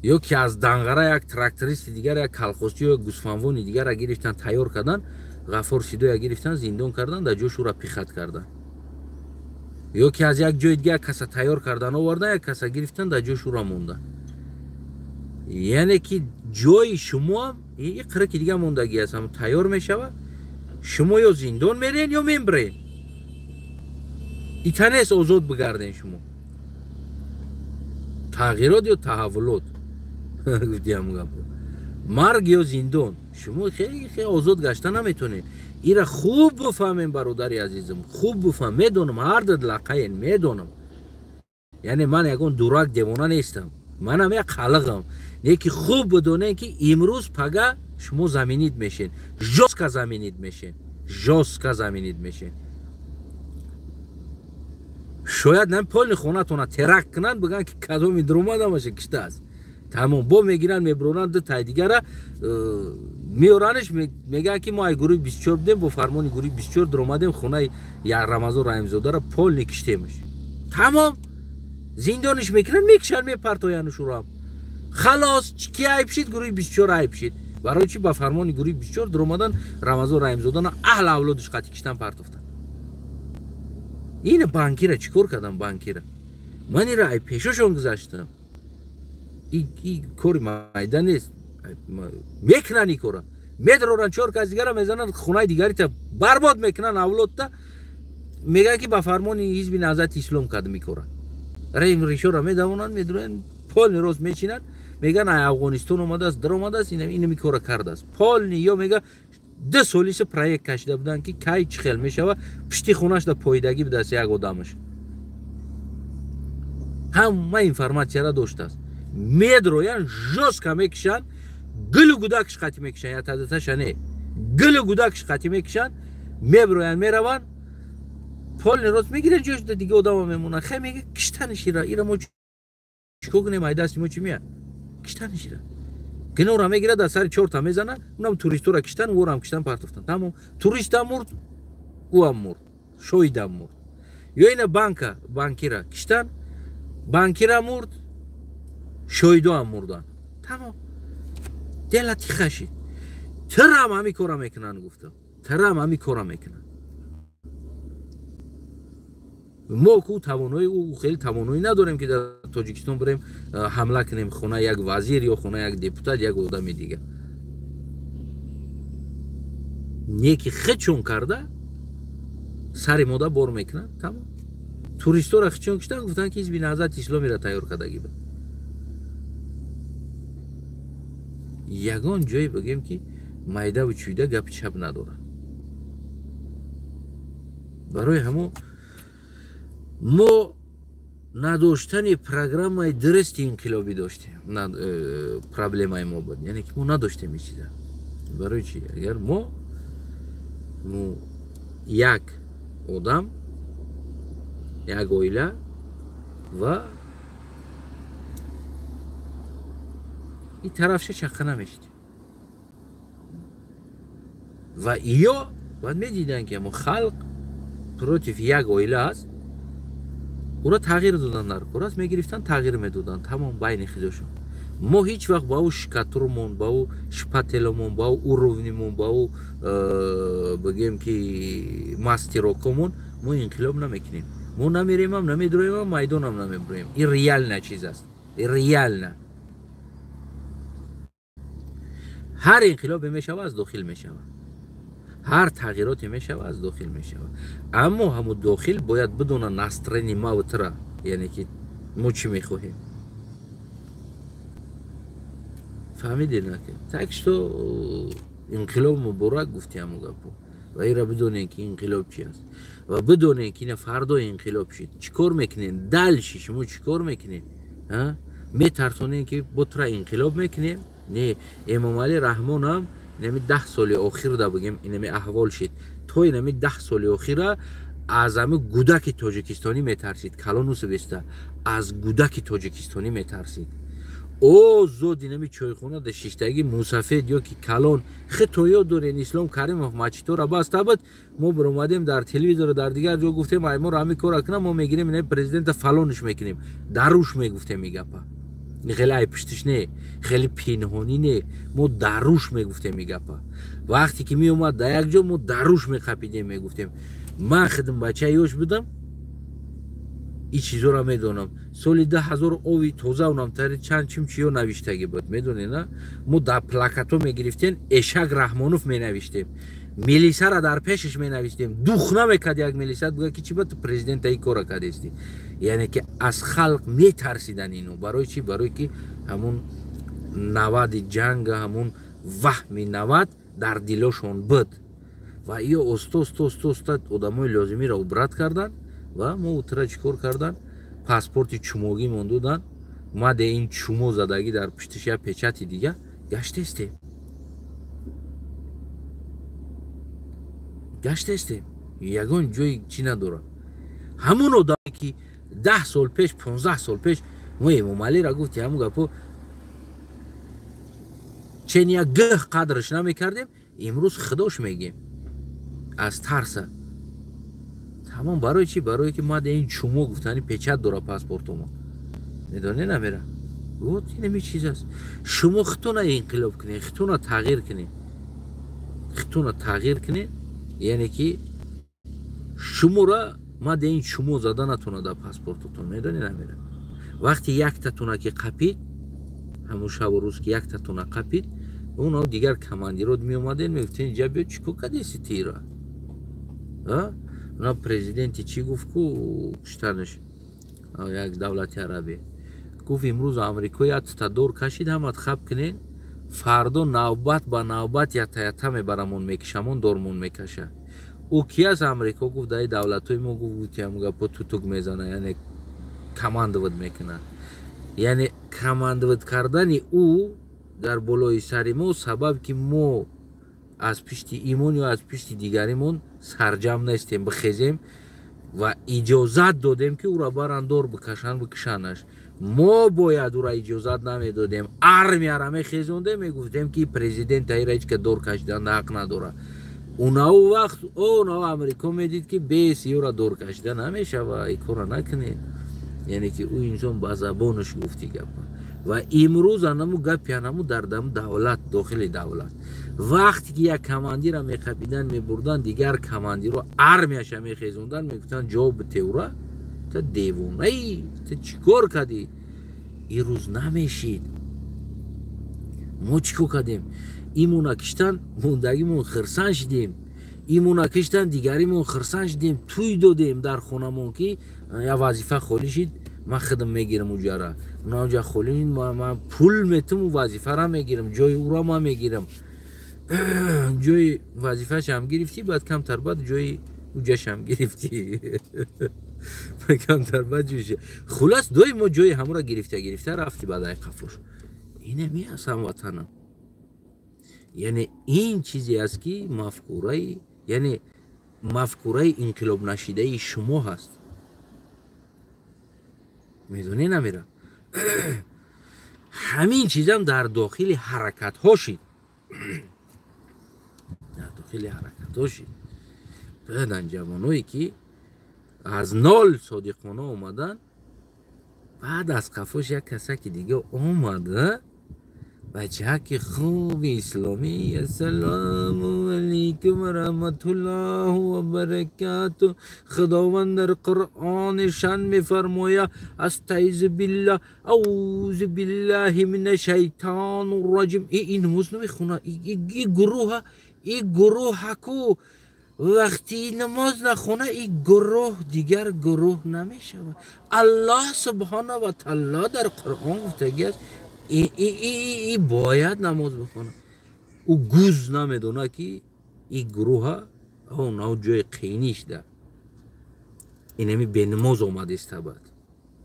Ё ки аз Данғара як трактористи дигар, як колхозчи ё як гусфанвони дигара гирифтан тайёр кардан, Ғафур Сидоя гирифтан зиндон кардан, дар ҷош ӯра пихат кардан. Ё ки аз як ҷои дигар каса тайёр кардан овардан, як каса гирифтан дар ҷош ӯра мондан. Яъне ки ҷои шумо и қираки дигар мондагӣ аст, ҳам тайёр мешавад, шумо ё зиндон мерен ё мембрен. Итанес озод бигарден шумо. Тағйирот ё таҳаввулот. Гуфтиам гапо. Марг ё зиндон. Шумо хеле хеле озод гашта наметонед. Ира хуб бифаҳмем бародари азизам, хуб бифаҳм. Медонам ҳар ду лақаен, медонам. Яъне ман ягон дурак девона нестам. Манам як қалиқам. Не ки хуб бидонем ки имрӯз пага шумо заменид мешен. Жёстко заменид мешен. Жёстко заменид мешен. Шояд нам полни хонатона теракт кунанд, бигӯянд ки кадоми дуромадамаша киштааст. Тамом, бо мегиранд, мебиронанд ду тай дигара, меоранаш, мегӯянд ки мо ай гурӯҳи 24 будем, бо фармони гурӯҳи 24 дуромадем хонаи Рамазон Раҳимзодаро полни киштемаш. Тамом, зиндониш мекунанд, мекишанд, мепартоянд ӯро. Халос, ки айб шид, гурӯҳи 24 айб шид. Барои чӣ ба фармони гурӯҳи 24 дуромадан Рамазон Раҳимзодаро аҳл авлодиш қатъи киштан партофтанд. Ина банкира чӣ кор кардам банкира? Ман ира ай пешошон гузаштам. И кори майда нест. Мекунанд ин кора. Медроранд чор кас дигара мезананд, хонаи дигарита барбод мекунанд авлодта. Мегӯянд ки ба фармони ҳизби Наҳзати Ислом кардам ин кора. Рем ришора медавонанд, медроянд, полни рост мечинанд, мегӯянд ай Афғонистон омадааст, даромадааст, инами кора кардааст. Полни ё мега ду солиса проект кашида буданд ки кай чӣ хел мешава, пишти хонашда поидагӣ будааст як одамаш. Ҳама информатсияра доштааст. Медроянд, жёстко мекишанд, гулу гудакш қатӣ мекишанд, я тадаташа не. Гулу гудакш қатӣ мекишанд, меброянд, мераванд, полни рост мегиранд, ҷош дига одама мемонанд. Хай мега киштаниш ира, ира мо чикор кунем, ай дасти мо чӣ меяд? Киштаниш ира. Гинора мегирад, аз сари чорта мезанад, унам туристора киштан, ӯрам киштан партофтан. Тамом, туристам мурд, ӯам мурд, шоҳидам мурд. Ё ина банка, банкира киштан, банкира мурд, шоҳидоам мурданд. Тамом. Дела тиха шид. Тирам ҳамин кора мекунанд, гуфтам. Тирам ҳамин кора мекунанд. Мо ку тавонои ӯ хеле тавоноӣ надорем ки дар Тоҷикистон бирем ҳамла кунем хонаи як вазир ё хонаи як депутат, як одами дигар. Не ки хечон карда сари мода бор мекунанд, тамом. Туристора хечон киштан, гуфтанд ки ҳизби Наҳзати Исломиро тайёр кардагӣ буд. Ягон ҷое бигем ки майдаву чӯйда гапи чап надорад. Барои ҳамо мо надоштани программаи дурусти инқилобӣ доштем. Проблемаи мо буд. Яъне ки мо надоштем ин чиза. Барои чӣ? Агар мо як одам, як оила ва ин тарафша чаққа намешидем. Ва ё Баъд медиданд, ки ҳамо халқ против як оила аст, ура тағйир додан дар кор аст, мегирифтанд, тағйир медоданд, тамом, байни худошон. Мо ҳеҷ вақт ба ӯ штукатурмон, ба ӯ шпателомон, ба ӯ уровнимон, ба ӯ бигем ки мастерокомон мо инқилоб намекунем. Мо намеремам, намедроемам, майдонам намеброем. Ин реально чиз аст, реально. Ҳар инқилобе мешава, аз дохил мешава, ҳар тағйироте мешава, аз дохил мешава. Аммо ҳамун дохил бояд бидона настроени маву тура, яъне ки мо чӣ мехоҳем. Фаҳмидед наки? Так что инқилоб муборак, гуфти ҳамун гапо. Ва инро бидонед, ки инқилоб чи аст, ва бидонед, ки ина фардо инқилоб шид, чӣ кор мекунед? Дальше шумо чӣ кор мекунед? Метарсонед, ки бо тура инқилоб мекунем? Не, Эмомалӣ Раҳмонам инами 10 соли охир да бигем, инами аҳвол шид, то инами 10 соли охира аз ами гудаки тоҷикистонӣ метарсид, калонусу беста аз гудаки тоҷикистонӣ метарсид. Озод инами чойхона да шиштагӣ мусафед ё ки калон хитоё дорен. Ислом Каримов мачитора баста буд, мо биромадем дар телевизору дар дигар ҷо гуфтем: ай моро ҳами кора кунам, мо мегирем, инами президента фалонш мекунем. Даруш мегуфтем и гапа, хеле ай пуштиш не, хеле пинҳонӣ не, мо даруш мегуфтем и гапа. Вақте ки меомад дар як ҷо, мо даруш меқапидем, мегуфтем. Ман хидм бачаи ёш будам, ин чизоро медонам. Соли 2000 ови тоза унам тари чанд чим чиё навиштагӣ буд, медонед на? Мо дар плакато мегирифтем, Эшак Раҳмонов менавиштем, милисара дар пешаш менавиштем, дух намекард як милиса буга, ки чи ба ту президента ин кора кардести. Яъне ки аз халқ метарсидан ино. Барои чи? Барое ки ҳамун навади ҷанга, ҳамун ваҳми навад дар дилошон буд. Ва ё оста оста оста оста одамои лозимиро убрат кардан ва мо утра чӣ кор кардан? Паспорти чумогӣ мон додан, маде ин чумо задагӣ, дар пуштиш як печати дига, гаштестем, гаштестем, ягон ҷои чӣ надорад. Ҳамун одаме, ки 10 сол пеш, 15 сол пеш мо Эмомалиро гуфти ҳамун гапо, чен як гӯҳ қадрш намекардем, имрӯз худош мегем аз тарса, тамом. Барои чӣ? Барое ки маде ин чумо гуфтани печат дора паспортумо, медонӣ намера. Вот инами чиз аст. Шумо хитуна инқилоб кунед, хитуна тағйир кунед, хитуна тағйир кунед, яъне ки шуморо маде ин чумо зада натона дар паспортутон, медонӣ намера. Вақте яктатуна ки қапид, ҳамун шабу рӯз ки яктатуна қапид, уно дигар командирот меомаден, мегуфтен: инҷа биё, чӣ кор кардеси тира? Уна президенти чӣ гуфт ку куштанаш як давлати арабӣ гуфт: имрӯз Амрико ятта дор кашид, ҳамат хаб кунед, фардо навбат ба навбат ята ята мебарамон, мекишамон, дормон мекаша. Ӯ ки аст Амрико? Гуфт: даи давлатҳои мо, гуфт, гапо тутук мезана, яъне командовать мекунад. Яъне командовать кардани ӯ дар болои сари мо сабаб, ки мо аз пишти имон ё аз пишти дигаримон сарҷам нестем, бихезем ва иҷозат додем, ки ӯро баранд, дор бикашанд, бикушанаш. Мо бояд ӯро иҷозат намедодем, армияра мехезондем, мегуфтем, ки президент аира ҳеҷ ка дор кашидан ҳақ надорад. Унау вақт онав Амрико медид, ки бес ёра дор кашида намешава, и кора накунед. Яъне ки ӯ инсон ба забонаш гуфти гапа. Ва имрӯз анаму гапи анаму дар даму давлат, дохили давлат, вақте ки як командира меқапидан, мебурдан, дигар командиро армияша мехезондан, мегуфтанд: ҷавоб бите ура, та девонаи, та чӣ кор кардӣ? Ирӯз намешид. Мо чӣ кор кардем? Имона киштан, мондагимон хирсан шидем, имона киштан, дигаримон хирсан шидем, тӯй додем дар хонамон, ки як вазифа холӣ шид, ман худам мегирам уҷара. Унаҷа холӣ, ман пул метум, вазифара мегирам, ҷои ӯро ман мегирам. Ҷои вазифаашам гирифтӣ, баъд камтар баъд ҷои уҷашам гирифтӣ, камтар баъд. Хулас, доим мо ҷои ҳамура гирифта гирифта рафти баъд ай қафош. Инами аст, ҳамватанам. Яъне ин чизе аст, ки мафкураи, яъне мафкураи инқилобнашидаи шумо ҳаст, медонӣ намера. Ҳамин чизам дар дохили ҳаракатҳо шид, дар дохили ҳаракатҳо шид. Баъдан ҷавоное ки аз нол содиқона омадан, баъд аз қафош як касаки дига омада, бачаки хуби исломӣ, ассалому алайкум ва раҳматуллоҳу ва баракату, худованд дар Қуръони шан мефармояд: астаизу биллаҳ, аузу биллаҳи мина шайтони раҷим. Ин намоз намехона, и гурӯҳаку вақти намоз нахона, и гурӯҳ дигар гурӯҳ намешавад. Аллоҳ субҳона ва таоло дар Қуръон гуфтагиаст, и бояд намоз бихонад. Ӯ гуз намедонад, ки и гурӯҳа нав ҷои қиинишда инами бенамоз омадеста. Бад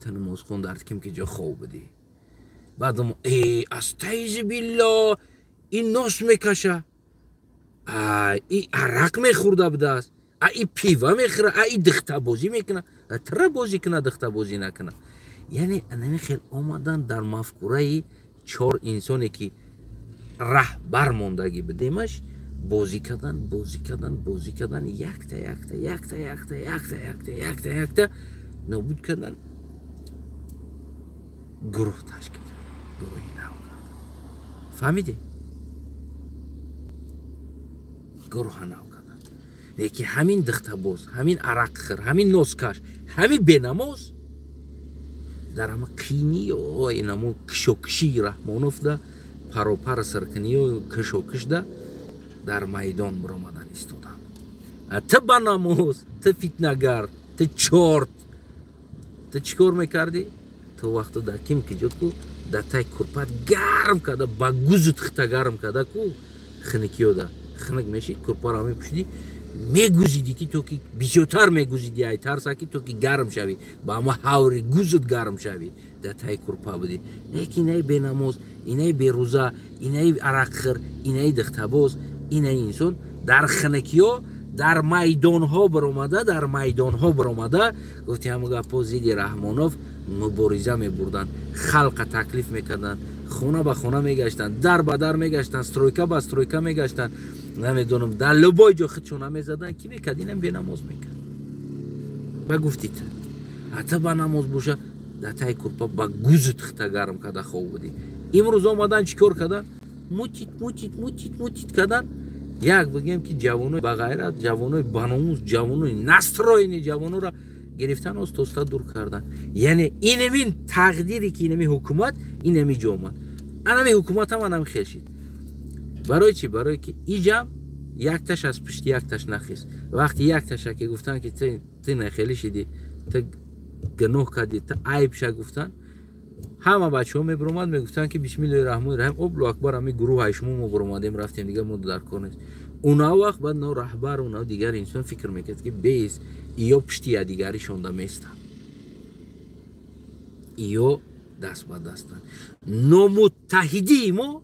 та намозхон дар ким ки ҷо хоб будӣ. Баъдам астаизу биллоҳ, ин нос мекаша, и арақ мехӯрда будааст, и пива мехӯра, и дихтабозӣ мекуна. Тра бозӣ куна, дихтабозӣ накуна. Яъне анами хел омадан дар мафкураи чор инсоне ки раҳбар мондагӣ будемаш, бозӣ кардан, бозӣ кардан, бозӣ кардан, якта якта якта якта якта якта якта якта нобуд кардан, гурӯҳ ташкил, гурӯҳи нав кардан. Фаҳмидӣ? Гурӯҳа нав кардан. Лекин ҳамин дихтабоз, ҳамин арақхӯр, ҳамин носкаш, ҳамин бенамоз дар ҳама қиниё, инамо кишокишии Раҳмоновда, паропар сиркиниё, кишокишда дар майдон биромадан истодан. Ту ба намоз, ту фитнагар, ту чорт, ту чӣ кор мекардӣ? Ту вақто дар ким ки ҷо ку дар тай курпат гарм карда, ба гузу тихта гарм карда ку, хиникиёда хиник мешид, курпаро мепӯшидӣ, мегузидӣ, ки то ки бисёртар мегузидӣ, ай тарса ки то ки гарм шавӣ, ба ҳама ҳаври гузут гарм шавӣ, дар таи курпа будӣ. Лекин инаи бенамоз, инаи берӯза, инаи арақхӯр, инаи дихтабоз, инаи инсон дар хиникиё дар майдонҳо баромада, дар майдонҳо баромада, гуфти ҳама гапҳо, зидди Раҳмонов мубориза мебурданд, халқа таклиф мекарданд, хона ба хона мегаштанд, дар ба дар мегаштанд, стройка ба стройка мегаштанд, намедонам, дар любой ҷо худшона мезаданд. Ки мекард? Инам бенамоз мекард. Ба гуфти ту, ата ба намоз боша, дар таи курпа ба гузу тихта гарм карда хоб будӣ. Имрӯз омадан чӣ кор кардан? Мутит, мутит, мутит, мутит кардан. Як бигем ки ҷавонои бағайрат, ҷавонои баномус, ҷавонои настроени ҷавонора гирифтан, остоста дур кардан. Яъне инамин тақдире ки инами ҳукумат инами ҷо омад, анами ҳукумат ҳам анами хел шид. Барои чӣ? Барое ки иҷам якташ аз пушти якташ нахист. Вақти якташа ки гуфтанд, ки ту нахелӣ шидӣ, ту гуноҳ кардӣ, ту айбша гуфтанд, ҳама бачаҳо мебиромад, мегуфтанд, ки бисмиллоҳи раҳмони раҳим, облу акбар, ҳами гурӯҳ шумо мо биромадем, рафтем, дигар мо дар кор нест. Уна вақт баъд но раҳбар, уна дигар инсон фикр мекард, ки бес иё пушти якдигаришонда местанд, иё даст ба дастанд. Номуттаҳидии мо,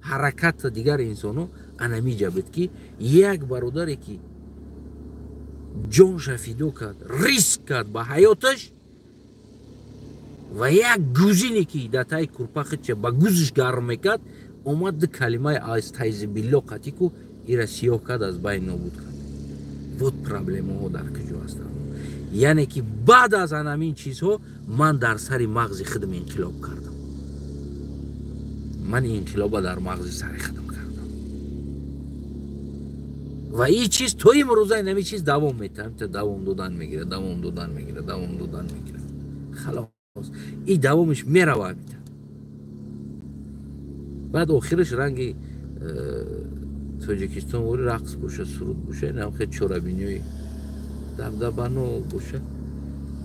ҳараката дигар инсонҳо анамиҷа буд, ки як бародаре ки ҷонша фидо кард, риск кард ба ҳаёташ, ва як гузине ки дар таи курпа худша ба гузиш гарм мекард, омад ду калимаи астайзибилло қатӣ ку ира сиёҳ кард, аз байн нобуд кард. Вот проблемаҳо дар куҷо ҳастанд. Яъне ки баъд аз анамин чизҳо ман дар сари мағзи худам инқилоб кардам. Ман инқилоба дар мағзи сари худам кардам ва ин чиз то имрӯза инами чиз давом метаҳад, давом додан мегирад, давом додан мегирад, давом додан мегирад. Халос, и давомиш мерава. Баъд охираш ранги Тоҷикистон вори рақс боша, суруд боша, инам хел чорабиниҳои дабдабано боша,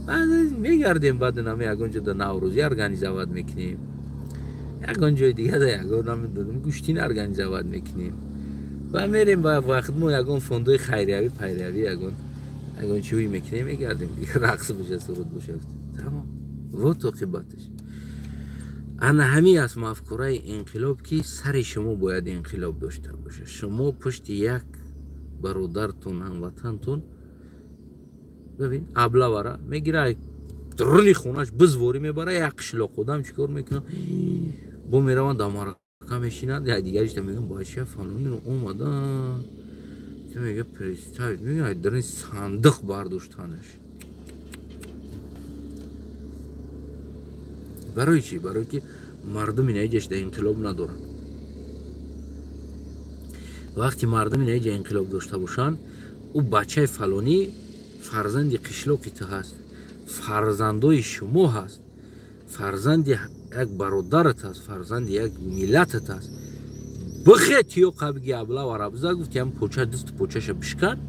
баъд мегардем. Баъд инами ягон ҷо да наврӯзӣ организовать мекунем, ягон ҷои дига да ягон, намедонам, гӯштин организовать мекунем ва мерем ба вақт мо ягон фондои хайриявӣ, пайриявӣ, ягон чиҳои мекунем, мегардем, рақс боша, суруд боша, тамом. Вот оқибаташ ана ҳамин аст. Мафкураи инқилоб, ки сари шумо бояд инқилоб дошта бошад. Шумо пушти як бародартун, ҳамватантун, бибин, аблавара мегира, руни хонаш бизворӣ мебара, як қишлоқ одам чӣ кор мекунад? Бо мераванд, дар марака мешинанд, якдигаришта мегӯянд: бача, фалониро омадан. Ту мега представь, мега дар сандиқ бардоштанаш. Барои чӣ? Барои ки мардум инаиҷаш дар инқилоб надоранд. Вақти мардум инаиҷа инқилоб дошта бошанд, ӯ бачаи фалонӣ фарзанди қишлоқи ту ҳаст, фарзандои шумо ҳаст, фарзанди як бародарат ҳаст, фарзанди як миллатат ҳаст. Бихе тиё қабги абла ва рабза гуфт, ям поча дасту почаша бишкан,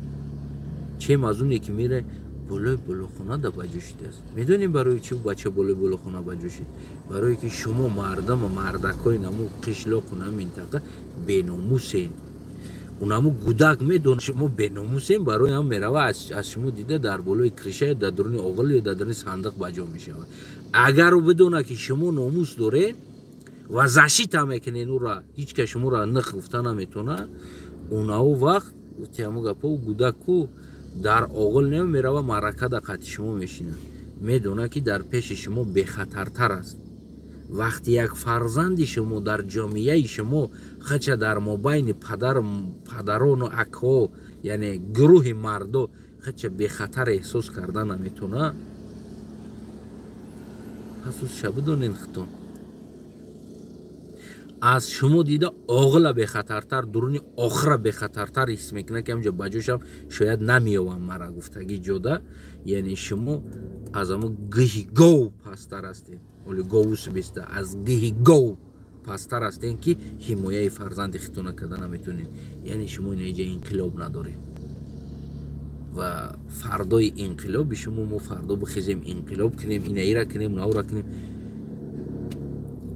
чем аз оне ки мере болои болохона да баҷо шидааст. Медонем барои чӣ бача болои болохона баҷо шид? Барое ки шумо мардама, мардакои наму қишлоқу на минтақа беномусен. Унаму гудак медонад шумо беномусен, барои ҳам мерава аз шумо дида дар болои криша, дар дуруни оғил ё дар дуруни сандиқ баҷо мешавад. Агар ӯ бидонад ки шумо номус доред ва защита мекунед ӯра, ҳеҷ кас шуморо нах гуфта наметавонад, унао вақт гуфти ҳамун гапо гудаку дар оғил не мерава, маърака дар қати шумо мешинад, медонад ки дар пеши шумо бехатартар аст. Вақти як фарзанди шумо дар ҷомеаи шумо хача дар мобайни падарону акҳо, яъне гурӯҳи мардо хача бехатар эҳсос карда наметавонад, пас ӯша бидонед хитон аз шумо дида оғила бехатартар, дуруни охира бехатартар ҳис мекунад, ки ҳамҷо ба ҷошам шояд намеёвам мара гуфтагӣ ҷода. Яъне шумо аз ҳамо гиҳи гов пасттар ҳастед, оли говус беста, аз гиҳи гов пасттар ҳастед, ки ҳимояи фарзанди хитона карда наметавонед. Яъне шумо инаиҷа инқилоб надоред ва фардои инқилоби шумо мо фардо бихезем инқилоб кунем, инаира кунем, наора кунем,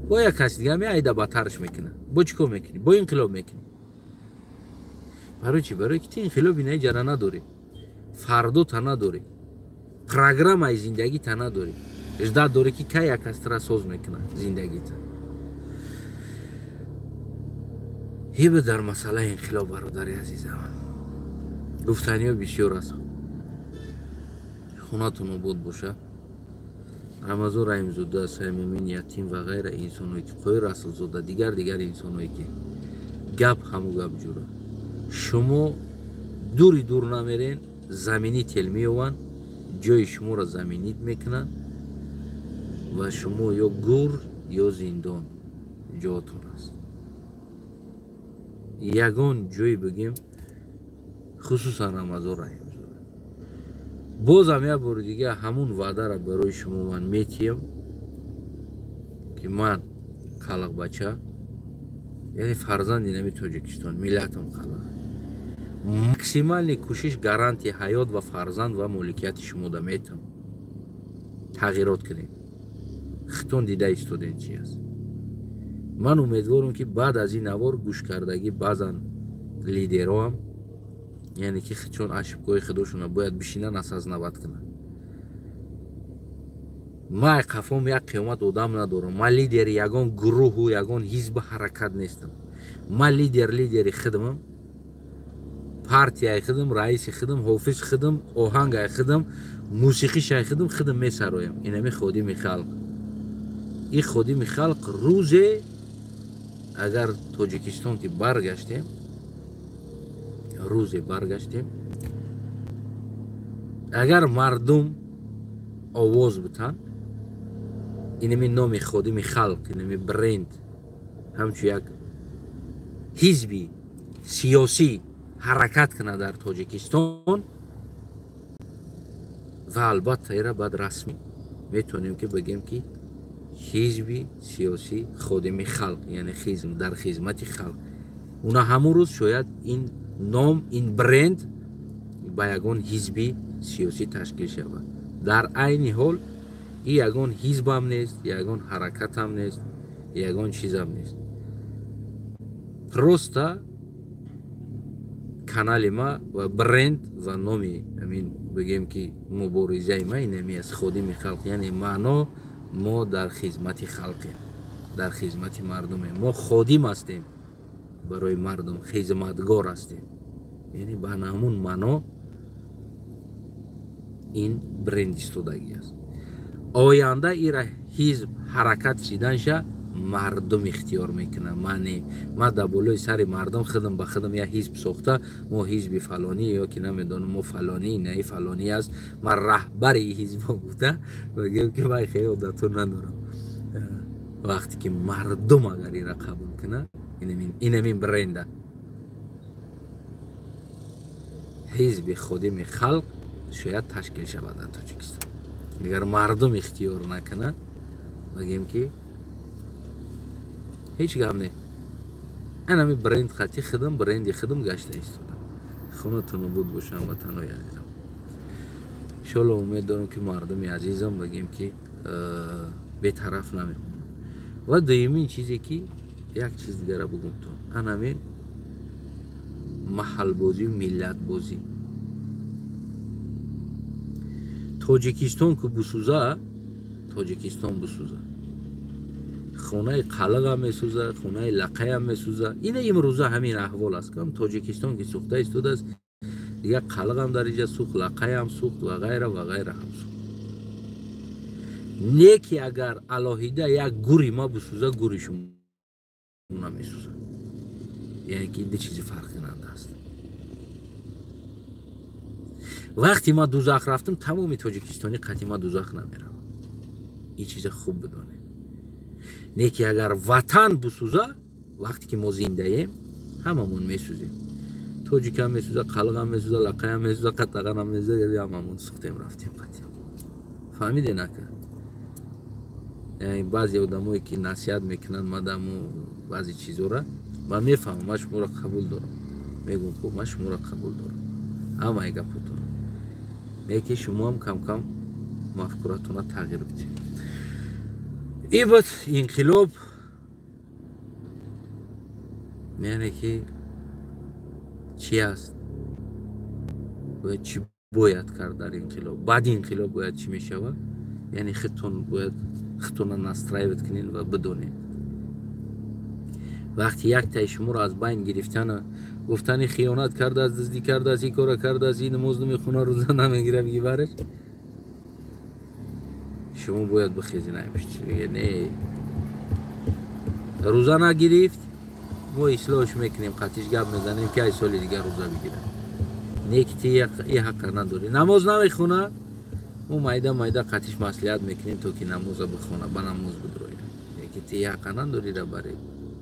бо як каси дига меайда батарш мекунад. Бо чӣ кор мекунӣ? Бо инқилоб мекунӣ. Барои чӣ? Барои ки ту инқилоб инаиҷара надорӣ, фардо та надорӣ, программаи зиндагӣ та надорӣ, ждат дорӣ ки кай як кас тура соз мекунад зиндагита. Ҳиба дар масъалаи инқилоб, бародари азизам, гуфтаниҳо бисёр аст. Хонатон обод боша. Рамазон Раҳимзода, Саймумин Ятим ва ғайра инсонҳое ки Қоир Расулзода, дигар инсонҳое ки гап ҳаму гап ҷура. Шумо дури дур намерен, заминӣ тел меёванд, ҷои шуморо заминит мекунанд ва шумо ё гур ё зиндон ҷоатон аст. Ягон ҷой бигем, хусусан Рамазон Раҳимзода. Бозам як бори дига ҳамун ваъдаро барои шумо ман метиҳам, ки ман қалақбача, яъне фарзанди нами Тоҷикистон, миллатам қалақ, максимални кӯшиш гарантии ҳаёт ва фарзанд ва моликияти шумо да метам. Тағйирот кунед, хитон дида истодем чи аст. Ман умедворам, ки баъд аз ин навор гӯшкардагӣ баъзан лидероам, яъне ки чун ошибкаҳои худошона бояд бишинанд, осознавать кунанд. Ман қафом як қиёмат одам надорам. Ман лидери ягон гурӯҳу ягон ҳизбу ҳаракат нестам. Ман лидери худамам, партияи худам, раиси худам, ҳофиз худам, оҳангаи худам, мусиқишаи худам, худам месароям. Инами ходими халқ. Ин ходими халқ рӯзе агар Тоҷикистон ки баргаштем, рӯзе баргаштем, агар мардум овоз бутанд, инами номи ходими халқ, инами бренд ҳамчун як ҳизби сиёсӣ ҳаракат кунад дар Тоҷикистон, ва албатта ира баъд расмӣ метавонем ки бигем ки ҳизби сиёсӣ ходими халқ, яъне дар хизмати халқ. Уна ҳамун рӯз шояд ин ном, ин бренд ба ягон ҳизби сиёсӣ ташкил шавад. Дар айни ҳол ин ягон ҳизбам нест, ягон ҳаракатам нест, ягон чизам нест. Просто канали ма ва бренд ва номи амин бигем ки муборизаи ма инами аст, ходими халқ, яъне маъно мо дар хизмати халқем, дар хизмати мардумем, мо ходим ҳастем барои мардум, хизматгор ҳастем. Яъне ба ҳамун маъно ин бренд истодагӣ аст. Оянда ира ҳизб ҳаракат шиданша Мардум ихтиёр мекунад, ман не. Ман дар болои сари мардум худам ба худам як ҳизб сохта, мо ҳизби фалонӣ ё ки намедонам мо фалонӣ, на фалонӣ аст, ман раҳбари ҳизб гуфта бигӯям ки ман хеле одату надорам. Вақте ки мардум агар инро қабул кунад, инамин бренда ҳизби ходими халқ шояд ташкил шавад дар Тоҷикистон. Агар мардум ихтиёр накунад, бигӯем ки ҳеҷ гап не. Анами бренд хати худам, бренди худам гашта истодам. Хонатон обод бошам, ватанои азизам. Иншоалло умед дорам ки мардуми азизам бигӯем ки бетараф намемонад. Ва дуюмин чизе ки як чиз дигара бигӯм то анамин маҳалбозӣ, миллатбозӣ. Тоҷикистон ку бусӯза, Тоҷикистон бусӯза, хонаи қалиғам месӯза, хонаи лақаям месӯза. Ина имрӯза ҳамин аҳвол аст. Тоҷикистон ки сӯхта истодааст, дигар қалиғам дар инҷа сӯхт, лақаям сӯхт ва ғайра ва ғайра ҳам сӯхт. Не ки агар алоҳида як гури ма бисӯза, гури шумо намесӯза. Яъне ки ду чизи фарқкунанда аст. Вақте ма дузах рафтам, тамоми тоҷикистони қатъи ма дузах намеравам. Ин чиза хуб бидонед. Не ки агар ватан бисӯза, вақте ки мо зиндаем, ҳамамон месӯзем. Тоҷикам месӯза, қалиғам месӯза, лақаям месӯза, қатағанам месӯза, ҳамамон сӯхтем, рафтем қатъи. Фаҳмиде нака? Яъне баъзе одамое ки насиҳат мекунанд мадаму баъзе чизора, ман мефаҳмам, ман шуморо қабул дорам. Мегӯм, хуб, ман шуморо қабул дорам. Ҳамаи гапотон. Лекин шумоам кам-кам мафкуратона тағйир бидиҳед. И буд инқилоб, яъне ки чи аст? Бояд чӣ бояд кард дар инқилоб? Баъди инқилоб бояд чӣ мешавад? Яъне худтон бояд худтонро настраивать кунед ва бидонед. Вақти яктаи шуморо аз байн гирифтана, гуфтани хиёнат кардааст, дуздӣ кардааст, ин кора кардааст, ин намоз намехона, рӯза намегирад, бигӣ бараш, шумо бояд бихезед намепишти. Бигед, не, рӯза нагирифт, мо ислоҳш мекунем, қатиш гап мезанем ки ай соли дигар рӯза бигирад. Не ки ти и ҳаққа надорӣ. Намоз намехона, мо майда майда қатиш маслиҳат мекунем то ки намоза бихона, ба намоз бидрояд. Не ки ти ҳаққа надорӣ ра бари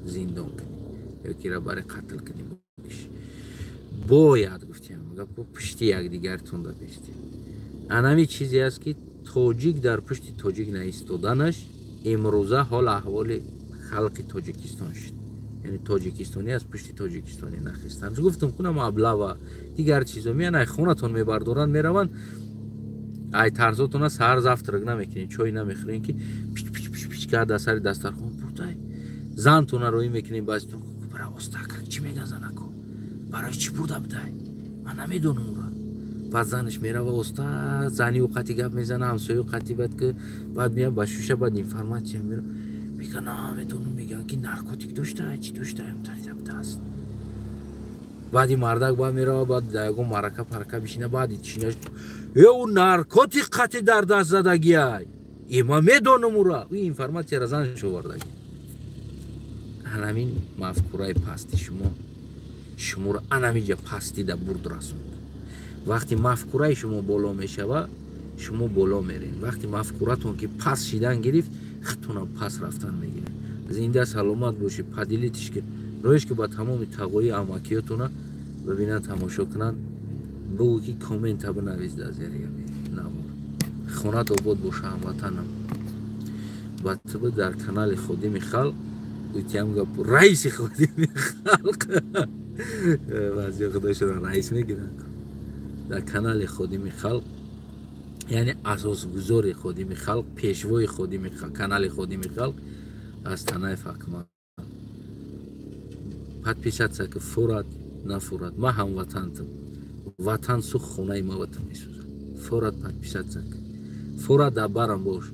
зиндон кунӣ ё ки ра бари қатл кунӣ. Бояд гуфтем, гапо пушти якдигартон да бистем. Анами чизе аст ки тоҷик дар пушти тоҷик наистоданаш имрӯза ҳол аҳволи халқи Тоҷикистон шуд. Яъне тоҷикистонӣ аз пушти тоҷикистонӣ нахистанд. Гуфтам кунам аблава дигар чизо меян, ай хонатон мебардоранд, мераванд, ай тарзотона саҳар завтрак намекунед, чой намехӯред ки пич пич пич пич карда сари дастархон бурдай. Зантона роӣ мекунед, баъзетон бара остакак чӣ меган занако? Барои чӣ бурда будай? Ман намедонам ура. Баъд занаш мерава оста, зани ӯ қати гап мезана, ҳамсояи ӯ қати, баъд ки баъд меяд ба шуша, баъд информатсия мера. Меган намедонам, меган ки наркотик дошта, чӣ дошта, тарида будааст. Баъди мардак баъд мерава, баъд дар ягон марака парака бишина, баъди чинаш э ӯ наркотик қати дар даст задагиай. Э ман медонам ура. Ӯ информатсияра занаш овардагӣ. Анамин мафкураи пасти шумо шуморо анамиҷа пастида бурд расонд. Вақти мафкураи шумо боло мешава, шумо боло меред. Вақти мафкуратон ки пас шидан гирифт, худтонам пас рафтан мегиред. Зинда саломат бошед, поделитесь ки роиш ки ба тамоми тағои амакиётона бибинанд, тамошо кунанд, бигӯ ки коммента бинавис дар зери навор. Хонат обод боша ҳамватанам. Ба тб дар канали Ходими Халқ гуфтиам гап раиси Ходими Халқ. Баъзеҳо худошонро раис мегиранд. Дар канали Ходими Халқ, яъне асосгузори Ходими Халқ, пешвои Ходими Халқ, канали Ходими Халқ аз Танаев Акмал. Подписаться ки фурат нафурат, ман ҳамватантам. Ватан сӯх, хонаи ма ватан месӯзад. Фурат подписаться ки фурат дар барам бош.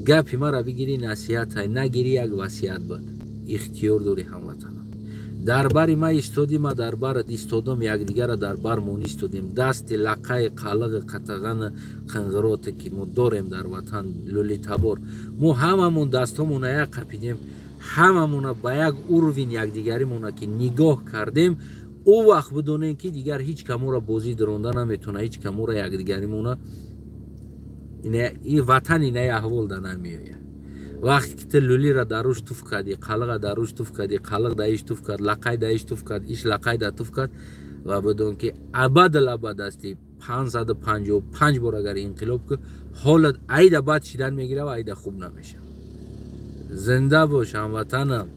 Гапи маро бигирӣ насиҳатай, нагирӣ як васият бад. Ихтиёр дорӣ ҳамватанам. Дар бари ма истодӣ, ма дар барат истодам, якдигара дар бармон истодем. Дасти лақаи қалиғи қатағани қинғироте, ки мо дорем дар ватан, лӯлитабор, мо ҳамамон дастҳомона як қапидем, ҳамамона ба як уровень якдигаримона ки нигоҳ кардем, ӯ вақт бидонем, ки дигар ҳеҷ каморо бозӣ даронда наметавона, ҳеҷ каморо якдигаримона и ватан инаи аҳвол да намеояд. Вақте ки ту лӯлира дар рӯш туф кардӣ, қалиға дар рӯш туф кардӣ, қалиқ да иш туф кард, лақай да иш туф кард, иш лақай да туф кард, ва бидон, ки абадал абад ҳасти. 555 бор агар инқилоб ки, ҳолат айда бад шидан мегира ва айда хуб намешавад. Зинда бош, ҳамватанам.